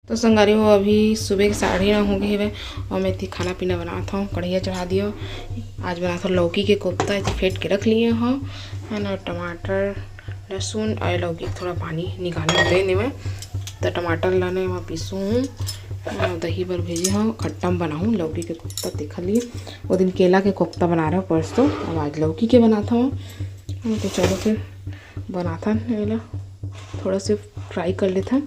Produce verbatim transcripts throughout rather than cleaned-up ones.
तो संगवारी हो, अभी सुबह के साढ़े नौ हो गए हवे और मैं इतनी खाना पीना बनात हूँ, कढ़ैया चढ़ा दियो। आज बनात हूँ लौकी के कोफ्ता, इसे फेंट के रख लिए हूँ, है ना। टमाटर, लहसुन और लौकी के थोड़ा पानी निकालने दे ने मैं। तो टमाटर लाने मैं पीसू हूँ, और दही बर भेजे हूँ, खट्टा में बनाऊँ लौकी के कोफ्ता। देख लिए वो दिन केला के कोफ्ता बना रहे हो परसों, अब आज लौकी के बनाता हूँ। तो चलो फिर बनाथन एला, थोड़ा से फ्राई कर लेथन।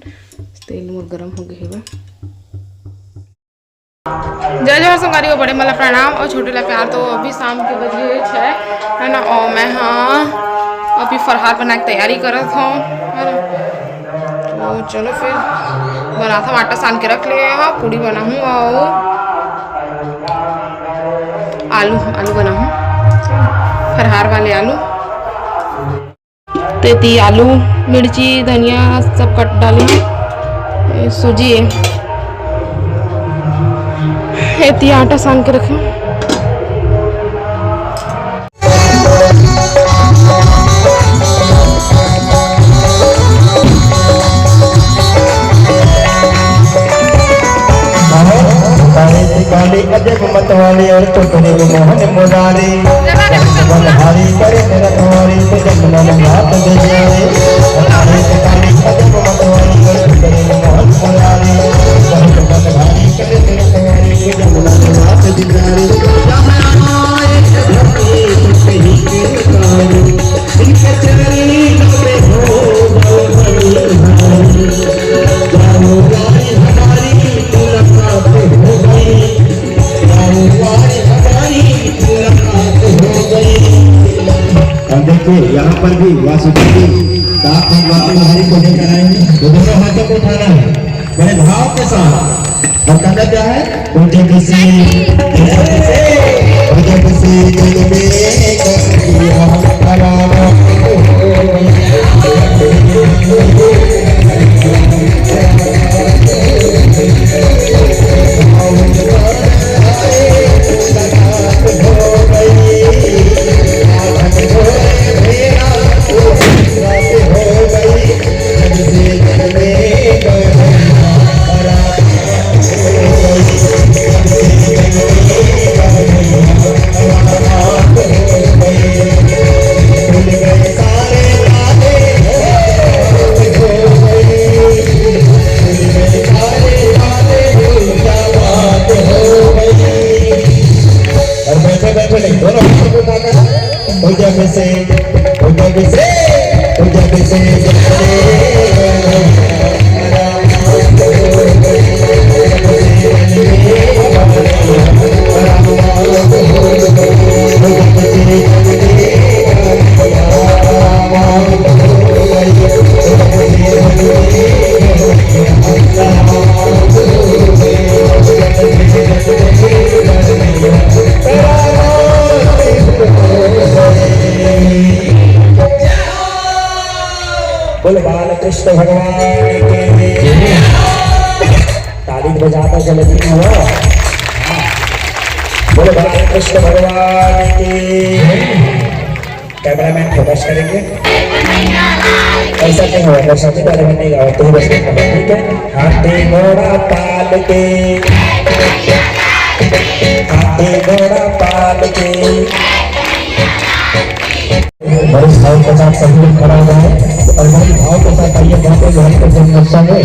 तेल मोर गरम हो गए हेवय। जय जोहार संगवारी हो, बड़े मन ला प्रणाम और छोटे ला प्यार। तो अभी शाम के बजे छः है ना, और मैं हाँ अभी फरहार बना के तैयारी करत हूँ, है ना। तो चलो फिर बनाथन, आटा सान के रख लिए हाँ, पूड़ी बनाहूँ और आलू, आलू बनाहूँ, फरहार वाले आलू। तेती आलू, मिर्ची, धनिया सब कट डाले हूँ। ये सूजी है, एती आटा सान के रखे। काली अजब मतवाली और टोकरी में मोहन मुरारी। बलहारी करे रखवारी तो जमुना में हाथ दे जाए। काली अजब मतवाली और टोकरी में मोहन मुरारी। बलहारी करे रखवारी तो जमुना में हाथ दे जाए। और देखिए, यहाँ पर भी वासुदेव जी साथ में माता हरि को लेकर आए हैं। तो दोनों हाथों को उठाना है, बड़े भाव के साथ। बताना क्या है? जब से, जब से, जब से जग में कभी हम खराब हो गए। और बैठे बैठे नहीं, दोनों हाथों को उठाकर, हो जा कैसे, हो जा कैसे, हो जा कैसे। बोल बालकृष्ण भगवान की। ताली बजाता जलेबी हुआ। बोल बालकृष्ण भगवान की। कैमरामैन फोकस करेंगे। ऐसा नहीं होगा, ऐसा नहीं, पहले मैं नहीं गाऊँ, तू बस गाना, ठीक है? हाथी घोड़ा पाल के, हाथी घोड़ा पाल के। बड़े भाव के साथ सभी लोग खड़ा हुआ है और बड़े भाव के साथ आइए, जहाँ पे, जहाँ पे जन्मोत्सव है,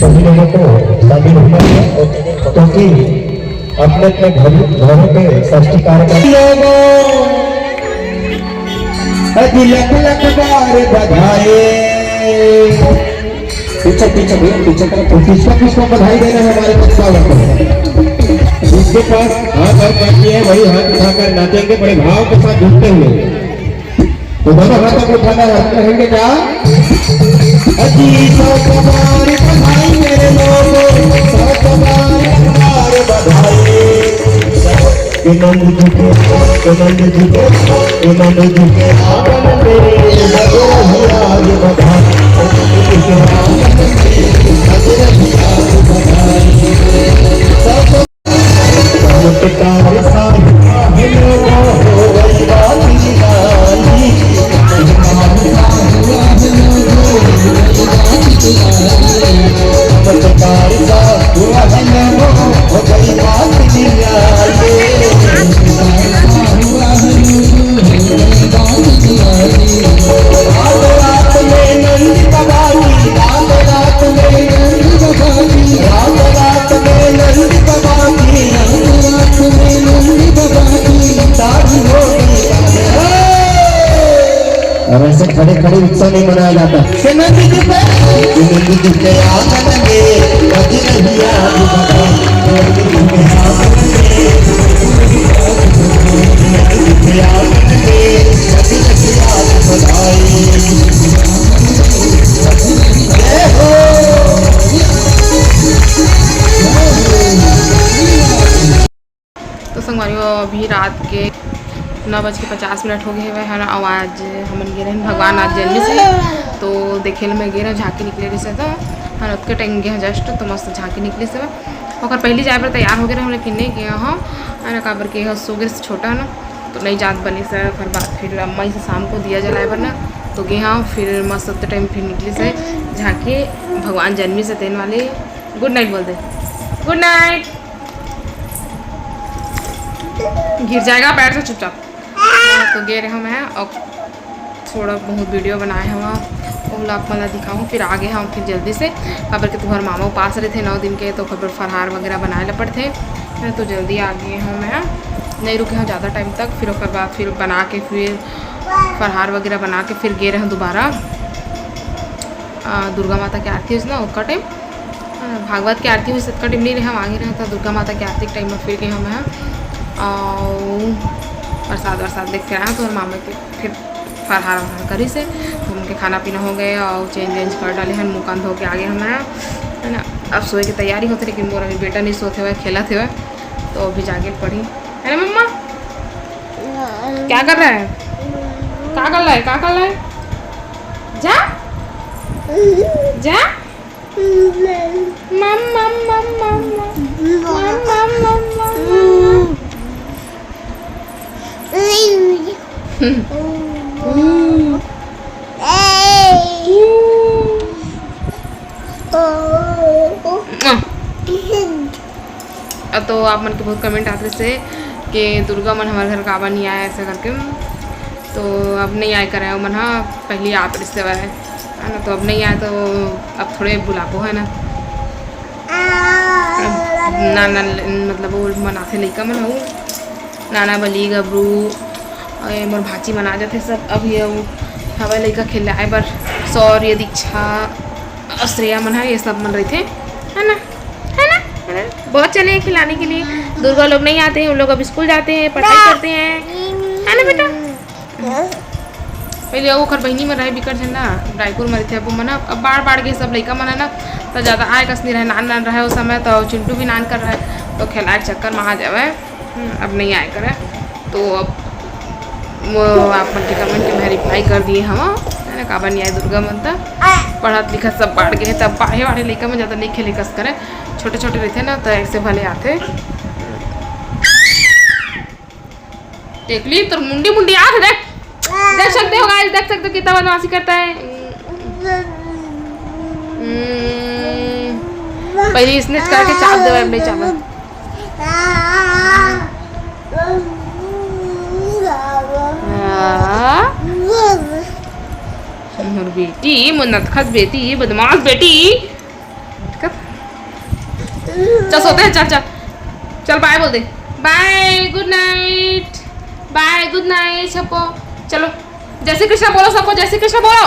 सभी लोगों को शामिल होना है, क्योंकि अपने अपने घर, घरों पे षष्ठी कार्यक्रम। लोगों, अजी लख लख बार बधाई। पीछे, पीछे भैया, पीछे करो। तो किसको, किसको बधाई देना है हमारे प्रस्ताव को? जिसके पास हाथ और बाकी है, वही हाथ उठाकर नाचेंगे, बड़े भाव के साथ जुटते हुए। तो दोनों हाथों को उठाना है, रहेंगे क्या? अजी सौ बार बधाई मेरे लोगों, सौ बार बधाई। के नंद झुके, के नंद झुके, के नंद झुके आंगन में, लगे रही आग बधाई। के नंद झुके आंगन में, लगे रही आग बधाई। सब चमत्कार साहिब, हो गई रात निराली। चमत्कार और ऐसे खड़े खड़े उत्सव नहीं मनाया जाता। तो संगवारी हो, अभी रात के नौ बज के पचास मिनट हो गए हवे, है ना। और आज हमन गे रहन भगवान आज जन्मिस हे, तो देखे ल मैं गे रहूँ, झांकी निकले रहिस हे, तो है ना, ओतके टाइम गे हूँ जस्ट, तो मस्त झांकी निकले से। ओकर पहली जाए बर तैयार हो गए रहूँ, लेकिन नहीं गए हूँ, है ना, काबर के यह सो गए से छोटा ना, तो नहीं जात बनी से। ओकर बाद फिर अम्मा इसे शाम को दिया जलाए बर ना, तो गे हूँ फिर मस्त ओतके टाइम फिर निकले से झांकी भगवान जन्मिस हे तेन वाली। गुड नाइट बोल दे, गुड नाइट। गिर जाएगा पैर से चुपचाप। हाँ, तो गे रहे मैं और थोड़ा बहुत वीडियो बनाए हवा, ओला आप मन ला दिखाऊँ। फिर आगे हम फिर जल्दी से, काबर के तुम्हार मामा उपास रहते नौ दिन के, तो खबर फरहार वगैरह बनाए ला पड़ते, तो जल्दी आ गए हूँ मैं। नहीं रुके हूँ ज़्यादा टाइम तक। फिर ओकर बाद फिर बना के, फिर फरहार वगैरह बना के फिर गे रहे दोबारा, आ, दुर्गा माता के आरती होइस ना, ओकर टाइम हाँ, भागवत के आरती हुई, सतका टिमली रहे, आगे रहे, तो दुर्गा माता के आरती के टाइम में फिर गए हम यहाँ। और प्रसाद वरसाद देख के आए, तो मामा के फिर फरहार वरहार करी से, तो उनके खाना पीना हो गए और चेंज वेंज कर डाले हैं, मुँह कान धो के आगे हम यहाँ, है ना। अब सोए की तैयारी होते, लेकिन मोर अभी बेटा नहीं सोते हुए, खेलत हुए, तो अभी जागे पड़ी, है ना मम्मा? क्या कर रहा है? क्या कर रहा है? क्या कर रहा है? जा, जा। मम, मम, मम, मम, मम। मम, मम, मम, मम, मम, मम। अब तो आप मन के बहुत कमेंट आत रहिस हे कि दुर्गा मन हमारे घर काबर नहीं आए, ऐसा करके। तो अब नहीं आए करे, मन हा पहले आत रहिस हे, है ना, तो अब नहीं आए तो अब थोड़े बुलाबो, है ना। अब नाना, मतलब वो मन आथे लइका मन, वो नाना बली गबरू, ए, मोर भांची मन आ जाथे सब। अब ये हवा लइका खिलाए बर, शौर्य, दीक्षा, श्रेया मन है, ये सब मन रहते, है ना, है ना, है ना? बहुत चले हैं खिलाने के लिए। दुर्गा लोग नहीं आते हैं, उन लोग अब स्कूल जाते हैं, पढ़ाई करते हैं, है ना बेटा? पहले वो ओकर बहिनी में रहे बिकट झन ना, रायपुर में रहते, अब वो मन अब बाढ़ बाढ़ के सब लइका मन है ना, तो ज़्यादा आए कस नहीं रहे, नान नान रहे उस समय, तो चिंटू भी नान कर रहे, तो खिलाए के चक्कर में आ जावे। हम्म, अब नहीं आए करे, तो अब वो आप मन के कमेंट के मैं रिप्लाई कर दिए हम, है ना, काबर नहीं आए दुर्गा मन, त पढ़त लिखत सब बाढ़ गए, तब बाढ़े वाढ़े लइका मन ज़्यादा नहीं खेले कस करे, छोटे छोटे रहते ना, तो ऐसे भले आते। टेकली, तोर मुंडी मुंडी आ रही, देख, देख सकते हो गाइस, देख सकते हो कितना बदमाशी करता है। हम्म, पहले इसने करके चाप दे, मैं चावल। हाँ। मोर बेटी, मोर नतखत बेटी, बदमाश बेटी। चल सोते हैं, चल, चल, चल, बाय बोल दे, बाय, गुड नाइट, बाय, गुड नाइट सबको। चलो, जय श्री कृष्णा बोलो सबको, जय श्री कृष्णा बोलो।